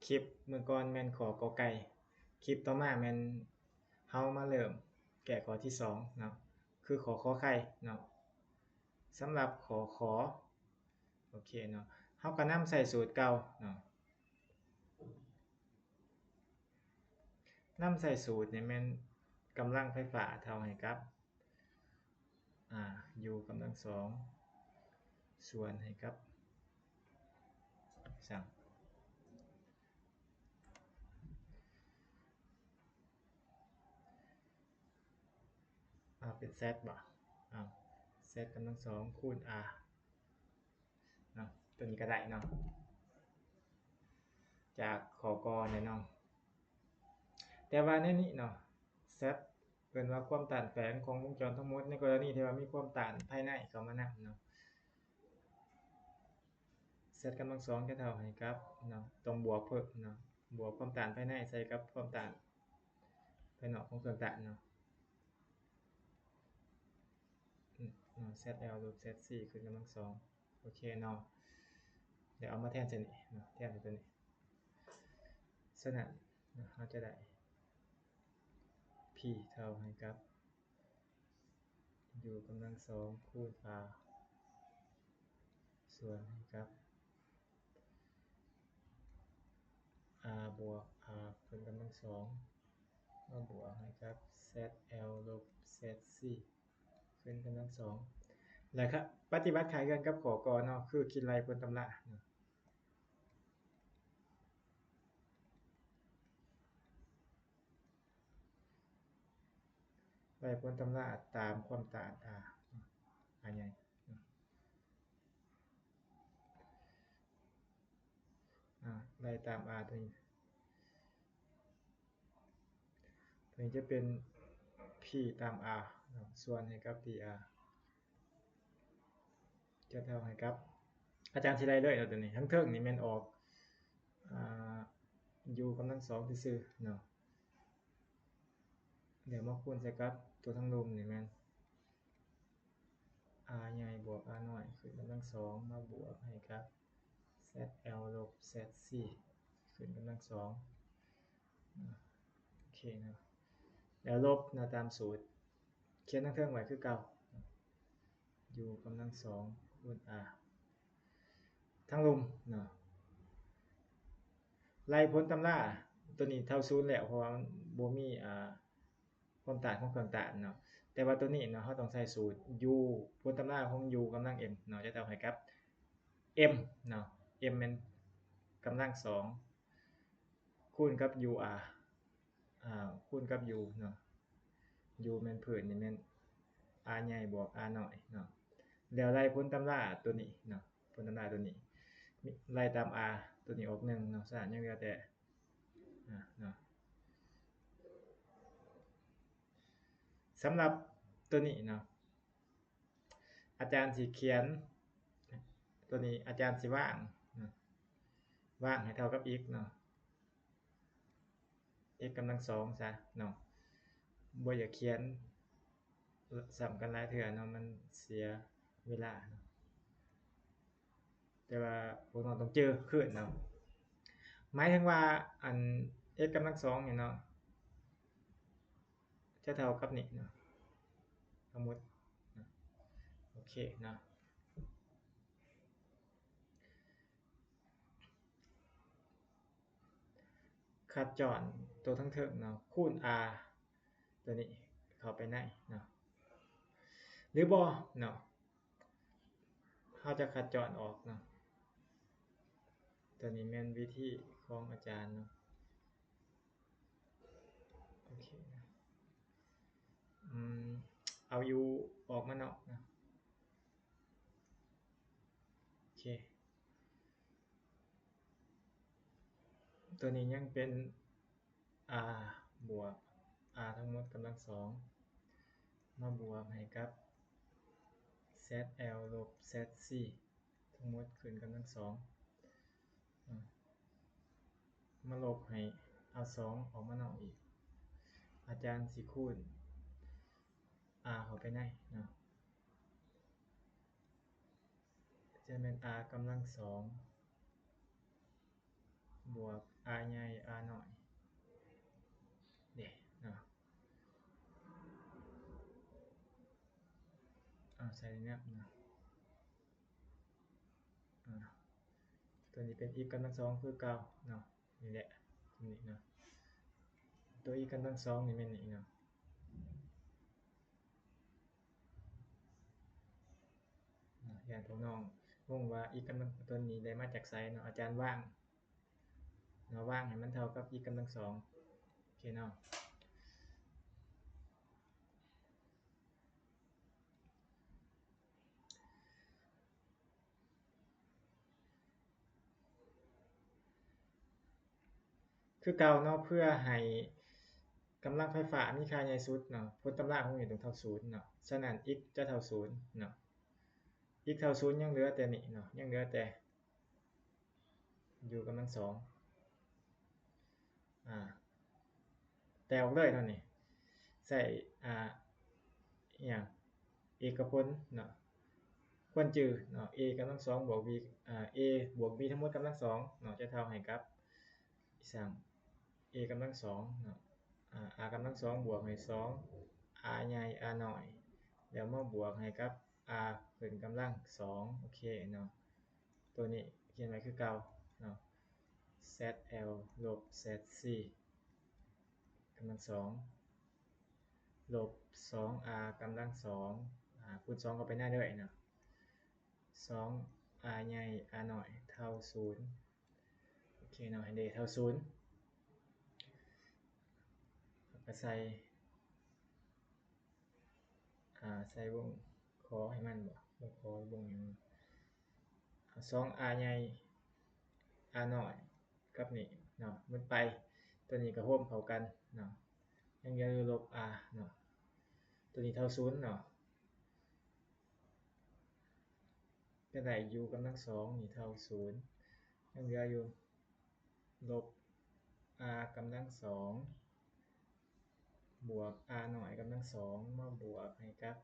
ຄລິບມື້ກ່ອນແມ່ນຂໍ້ ກ ໄກ່ ຄລິບຕໍ່ມາແມ່ນເຮົາມາເລີ່ມແກ້ຂໍ້ທີສອງເນາະ ຄືຂໍ້ ຂ ໄຂ່ເນາະ. ສຳລັບຂໍ້ ຂ ໂອເຄເນາະ ເຮົາກໍນຳໃຊ້ສູດເກົ່າເນາະ. ນຳໃຊ້ສູດນີ້ແມ່ນກຳລັງໄຟຟ້າເທົ່າໃຫ້ກັບ ອ່າ u ກຳລັງສອງ ສ່ວນໃຫ້ກັບ ສັງ ເອົາເປັນ z ບໍ່ ເອົາ z ກຳລັງສອງຄູນ r ເນາະ ຕົວນີ້ກໍໄດ້ເນາະ ຈາກຂໍ້ ກ ແນ່ນອນ. ແຕ່ວ່າໃນນີ້ເນາະ z ເອີ້ນວ່າຄວາມຕ້ານແຝງຂອງວົງຈອນທັງໝົດ ໃນກໍລະນີທີ່ວ່າມີຄວາມຕ້ານພາຍໃນເຂົ້າມານຳເນາະ z ກຳລັງສອງຈະເທົ່າໃຫ້ກັບເນາະ ຕ້ອງບວກເພີ່ມເນາະ ບວກຄວາມຕ້ານພາຍໃນໃສ່ກັບຄວາມຕ້ານພາຍນອກຂອງເຄື່ອງຕ້ານເນາະ ອືມ ເນາະ zl ລົບ zc ຂຶ້ນກຳລັງສອງ ໂອເຄເນາະ ແລ້ວເອົາມາແທນໃສ່ນີ້ເນາະ ແທນໃສ່ຕົວນີ້. ສະນັ້ນເນາະ ເຮົາຈະໄດ້ p ເທົ່າໃຫ້ກັບ u ກຳລັງສອງຄູນ r ສ່ວນໃຫ້ກັບ r ບວກ r ຂຶ້ນກຳລັງສອງ ມາບວກໃຫ້ກັບ zl ລົບ zc ຂຶ້ນກຳລັງສອງ ແລ້ວກໍປະຕິບັດຄ້າຍຄືກັນກັບຂໍ້ ກ ເນາະ ຄືຄິດໄລ່ຜົນຕຳລາເນາະ. ໄລ່ຜົນຕຳລາຕາມຄວາມຕ້ານ R R ໃຫຍ່ ອ່າ ໄລ່ຕາມ R ຕົວນີ້ ຕົວນີ້ຈະເປັນ P ຕາມ R ເນາະ ສ່ວນໃຫ້ກັບ PR ຈະເທົ່າໃຫ້ກັບ ອາຈານຊິໄລ່ເລີຍເນາະ ຕົວນີ້ ທາງເທິງນີ້ແມ່ນອອກ ອ່າ U ກຳລັງສອງຊື່ໆເນາະ ແລ້ວມາຄູນໃສ່ກັບຕົວທາງລຸ່ມນີ້ແມ່ນ R ໃຫຍ່ບວກ R ນ້ອຍຂຶ້ນກຳລັງສອງ ມາບວກໃຫ້ກັບ Z L ລົບ Z C ຂຶ້ນກຳລັງສອງ ອາ ໂອເຄເນາະ ແລ້ວລົບເນາະ ຕາມສູດ ຂຽນທາງເທິງໄວ້ຄືເກົ່າ U ກຳລັງສອງຄູນ R ທາງລຸ່ມເນາະ ໄລ່ຜົນຕຳລາ ຕົວນີ້ເທົ່າສູນແລ້ວ ເພາະວ່າມັນບໍ່ມີ ອາ ຄວາມຕ້ານຂອງເຄື່ອງຕ້ານເນາະ ແຕ່ວ່າຕົວນີ້ເນາະ ເຮົາຕ້ອງໃຊ້ສູດ U ຜົນຕຳລາຂອງ U ກຳລັງ M ເນາະ ຈະເທົ່າໃຫ້ກັບ M ເນາະ M ແມ່ນກຳລັງສອງ ຄູນກັບ UR ອ່າ ຄູນກັບ U ເນາະ U ແມ່ນພື້ນ ນີ້ແມ່ນ R ໃຫຍ່ບວກ R ນ້ອຍເນາະ ແລ້ວໄລ່ຜົນຕຳລາຕົວນີ້ເນາະ ຜົນຕຳລາຕົວນີ້ ໄລ່ຕາມ R ຕົວນີ້ອອກໜຶ່ງເນາະ ສະນັ້ນຍັງເຫຼືອແຕ່ ອ່າ ເນາະ ສຳລັບຕົວນີ້ເນາະ ອາຈານຊິຂຽນຕົວນີ້ ອາຈານຊິວາງເນາະ ວາງໃຫ້ເທົ່າກັບ x ເນາະ x ກຳລັງສອງຊະເນາະ ບໍ່ຢາກຂຽນຊ້ຳກັນຫຼາຍເທື່ອເນາະ ມັນເສຍເວລາເນາະ ແຕ່ວ່າພວກເຮົາຕ້ອງເຈີຄືນເນາະ ໝາຍເຖິງວ່າ ອັນ x ກຳລັງສອງນີ້ເນາະ ຈະເທົ່າກັບນີ້ເນາະ ທັງໝົດເນາະ ໂອເຄເນາະ ຄັດຈ້ອນຕົວທາງເທິງເນາະ ຄູນ R ຕົວນີ້ເຂົ້າໄປໃນເນາະ ຫຼືບໍ່ເນາະ ເຮົາຈະຄັດຈ້ອນອອກເນາະ ຕົວນີ້ແມ່ນວິທີຂອງອາຈານເນາະ ໂອເຄ ອືມ ເອົາ U ອອກມານອກເນາະ ໂອເຄ ຕົວນີ້ຍັງເປັນ R ບວກ R ທັງໝົດກຳລັງສອງ ມາບວກໃຫ້ກັບ Z L ລົບ Z C ທັງໝົດຂຶ້ນກຳລັງສອງ ອາ ມາລົບໃຫ້ເອົາສອງອອກມານອກອີກ ອາຈານຊິຄູນ R ເຂົ້າໄປໃນເນາະ ຈະແມ່ນ R ກຳລັງສອງ ບວກ R ໃຫຍ່ R ນ້ອຍເດ້ເນາະ. ເອົາໃສ່ແນວນີ້ເນາະ ອາ ຕົວນີ້ເປັນ x ກຳລັງສອງຄືເກົ່າເນາະ. ນີ້ແຫຼະ ຕົວນີ້ເນາະ ຕົວ x ກຳລັງສອງນີ້ແມ່ນນີ້ເນາະ. ຢ້ານພວກນ້ອງງົງວ່າ x ກຳລັງ ຕົວນີ້ໄດ້ມາຈາກໃສເນາະ ອາຈານວາງເນາະ ວາງໃຫ້ມັນເທົ່າກັບ x ກຳລັງສອງ ໂອເຄເນາະ. ຄືເກົ່າເນາະ ເພື່ອໃຫ້ກຳລັງໄຟຟ້າມີຄ່າໃຫຍ່ສຸດເນາະ ຜົນຕຳລາຂອງມັນຕ້ອງເທົ່າສູນເນາະ. ສະນັ້ນ x ຈະເທົ່າສູນເນາະ x ເທົ່າສູນ ຍັງເຫຼືອແຕ່ນີ້ເນາະ ຍັງເຫຼືອແຕ່ u ກຳລັງສອງ ອາ ແຕກອອກເລີຍເນາະນີ້ ໃຊ້ ອາ ອີ່ຫຍັງ ເອກະພົນເນາະ ຄວນຈື່ເນາະ a ກຳລັງສອງບວກ b ອາ a ບວກ b ທັງໝົດກຳລັງສອງເນາະ ຈະເທົ່າໃຫ້ກັບ ອີ່ຫຍັງ a ກຳລັງສອງເນາະ ອາ r ກຳລັງສອງບວກໃຫ້ສອງ r ໃຫຍ່ r ນ້ອຍ ແລ້ວມາບວກໃຫ້ກັບ r ຂຶ້ນກຳລັງສອງ ໂອເຄເນາະ. ຕົວນີ້ຂຽນໄວ້ຄືເກົ່າເນາະ zl ລົບ zc ກຳລັງສອງ ລົບ ສອງ r ກຳລັງສອງ ອາ ຄູນສອງເຂົ້າໄປໃນເລີຍເນາະ ສອງ r ໃຫຍ່ r ນ້ອຍ ເທົ່າສູນ ໂອເຄເນາະ ເຫັນເດ ເທົ່າສູນ ເຮົາກະໃສ່ ອາ ໃສ່ວົງຂໍໃຫ້ມັນບໍ ວົງຂໍ ວົງຫຍັງ ສອງ r ໃຫຍ່ r ນ້ອຍກັບນີ້ເນາະ ມັນໄປ ຕົວນີ້ກະໂຮມເຂົ້າກັນເນາະ ຍັງເຫຼືອຢູ່ລົບ r ເນາະ ຕົວນີ້ເທົ່າສູນເນາະ ຈະໄດ້ u ກຳລັງສອງນີ້ເທົ່າສູນ ຍັງເຫຼືອຢູ່ລົບ r ກຳລັງສອງ ບວກ r ນ້ອຍກຳລັງສອງ ມາບວກໃຫ້ກັບ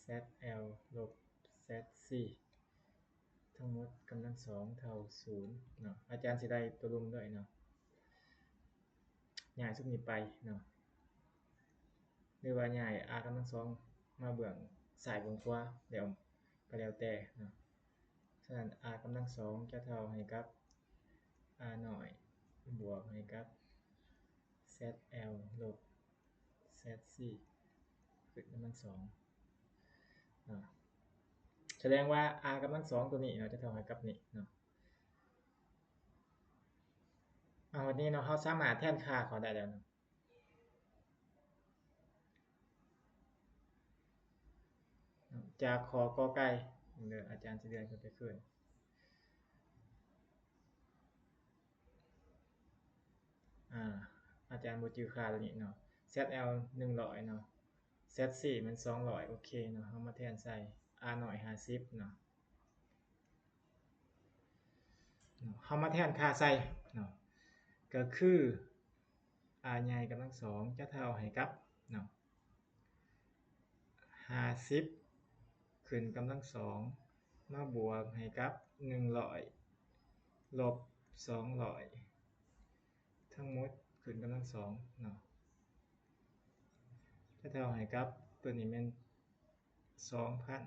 zl ລົບ zc ທັງໝົດກຳລັງສອງເທົ່າສູນເນາະ ອາຈານຊິໄດ້ຕົວລຸ່ມດ້ວຍເນາະ ຍ້າຍຊຸມນີ້ໄປເນາະ ຫຼືວ່າຍ້າຍ r ກຳລັງສອງມາເບື້ອງຊ້າຍເບື້ອງຂວາ ແລ້ວ ກະແລ້ວແຕ່ເນາະ. ສະນັ້ນ r ກຳລັງສອງຈະເທົ່າໃຫ້ກັບ r ນ້ອຍບວກໃຫ້ກັບ zl ລົບ zc ຂຶ້ນກຳລັງສອງເນາະ. ສະແດງວ່າ r ກຳລັງສອງຕົວນີ້ເນາະ ຈະເທົ່າໃຫ້ກັບນີ້ເນາະ. ອາ ບັດນີ້ເນາະ ເຮົາສາມາດແທນຄ່າເຂົ້າໄດ້ແລ້ວເນາະ. ຈາກຂໍ້ ກ ໄກ່ ເດີ ອາຈານຊິເລື່ອນຂຶ້ນໄປຄືນ. ອາ ອາຈານບໍ່ຈື່ຄ່າຕົວນີ້ເນາະ. zl ໜຶ່ງຮ້ອຍເນາະ, zc ແມ່ນສອງຮ້ອຍ. ໂອເຄເນາະ, ເຮົາມາແທນໃສ່ r ນ້ອຍຫ້າສິບເນາະ. ເຮົາມາແທນຄ່າໃສ່ເນາະ ກໍຄື r ໃຫຍ່ກຳລັງສອງຈະເທົ່າໃຫ້ກັບເນາະ ຫ້າສິບຂຶ້ນກຳລັງສອງ ມາບວກໃຫ້ກັບໜຶ່ງຮ້ອຍລົບສອງຮ້ອຍ ທັງໝົດຂຶ້ນກຳລັງສອງເນາະ ຈະເທົ່າໃຫ້ກັບ ຕົວນີ້ແມ່ນ ສອງພັນ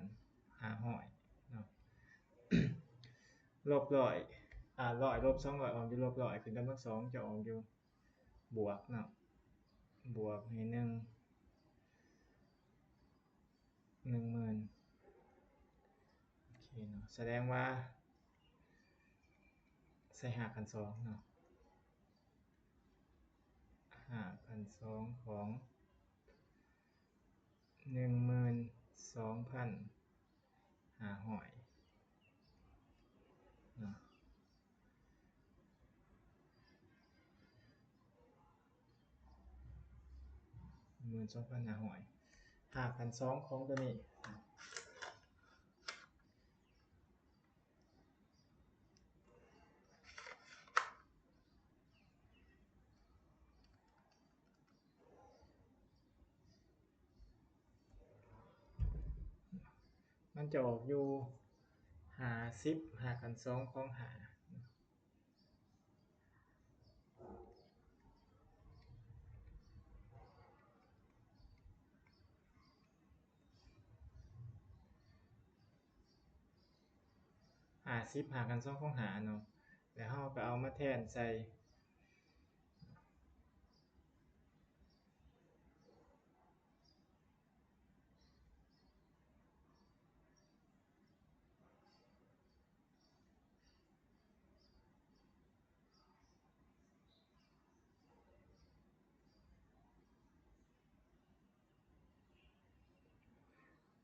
ຫ້າຮ້ອຍເນາະ ລົບຮ້ອຍ ອາ ຮ້ອຍລົບສອງຮ້ອຍອອກຢູ່ລົບຮ້ອຍ ຂຶ້ນກຳລັງສອງຈະອອກຢູ່ບວກເນາະ ບວກໃຫ້ໜຶ່ງ ໜຶ່ງໝື່ນ. ໂອເຄເນາະ ສະແດງວ່າໃສ່ຮາກຂັ້ນສອງເນາະ ຮາກຂັ້ນສອງຂອງ ໜຶ່ງໝື່ນສອງພັນຫ້າຮ້ອຍເນາະ ໜຶ່ງໝື່ນສອງພັນຫ້າຮ້ອຍ ຮາກຂັ້ນສອງຂອງຕົວນີ້. ມັນຈະອອກຢູ່ຫ້າສິບ ຮາກຂັ້ນສອງຂອງຫ້າ ເນາະ ຫ້າສິບຫານສອງຂອງຫ້າເນາະ ແລ້ວເຮົາກໍເອົາມາແທນໃສ່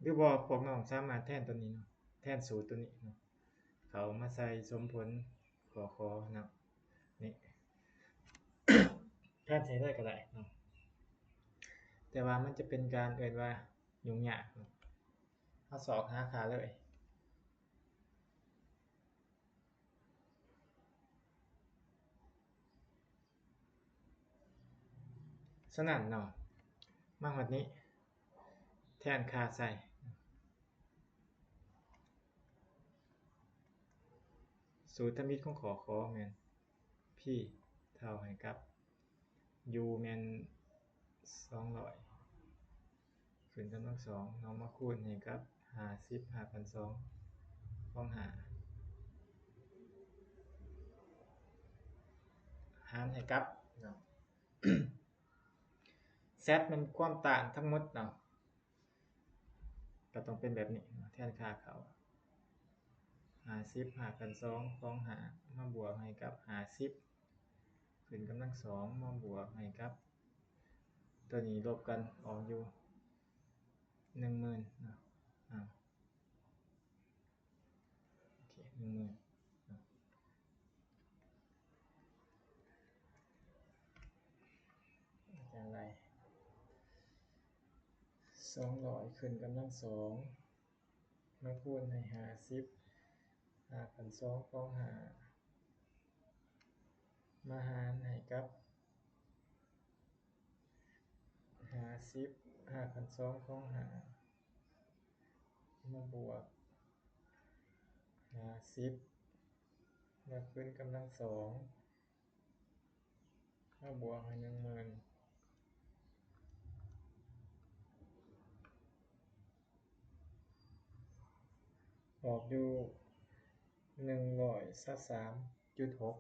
ຫຼືບໍ່ພວກນ້ອງສາມາດແທນຕົວນີ້ເນາະ ແທນສູດຕົວນີ້ເນາະ ເຂົ້າມາໃສ່ສົມຜົນ ກຂ ເນາະ ນີ້ ແທນໃສ່ເລີຍກໍໄດ້ເນາະ ແຕ່ວ່າມັນຈະເປັນການເອີ້ນວ່າຫຍຸ້ງຍາກເນາະ ເຮົາຊອກຫາຄ່າເລີຍ. ສະນັ້ນເນາະ ມາຮອດນີ້ ແທນຄ່າໃສ່ ສູດທຳອິດຂອງ ກຂ ແມ່ນ P ເທົ່າໃຫ້ກັບ U ແມ່ນສອງຮ້ອຍ ຂຶ້ນກຳລັງສອງ ເຮົາມາຄູນໃຫ້ກັບຫ້າສິບຫານສອງຂອງຫ້າ ຫານໃຫ້ກັບເນາະ Z ແມ່ນຄວາມຕ້ານທັງໝົດເນາະ ກໍຕ້ອງເປັນແບບນີ້ເນາະ ແທນຄ່າເຂົ້າ ຫ້າສິບຫານສອງຂອງຫ້າ ມາບວກໃຫ້ກັບຫ້າສິບ ຂຶ້ນກຳລັງສອງ ມາບວກໃຫ້ກັບ ຕົວນີ້ລົບກັນອອກຢູ່ໜຶ່ງໝື່ນເນາະ ອາ ໂອເຄ ໜຶ່ງໝື່ນເນາະ ອາຈານໄລ່ ສອງຮ້ອຍຂຶ້ນກຳລັງສອງ ມາຄູນໃຫ້ຫ້າສິບຫານສອງຂອງຫ້າ ມາຫານໃຫ້ກັບຫ້າສິບຫານສອງຂອງຫ້າ ມາບວກຫ້າສິບ ມາຂຶ້ນກຳລັງສອງ ມາບວກໃຫ້ໜຶ່ງໝື່ນ ອອກຢູ່ໜຶ່ງຮ້ອຍຊາວສາມຈຸດຫົກ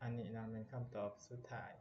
ອັນນີ້ເນາະແມ່ນຄຳຕອບສຸດທ້າຍ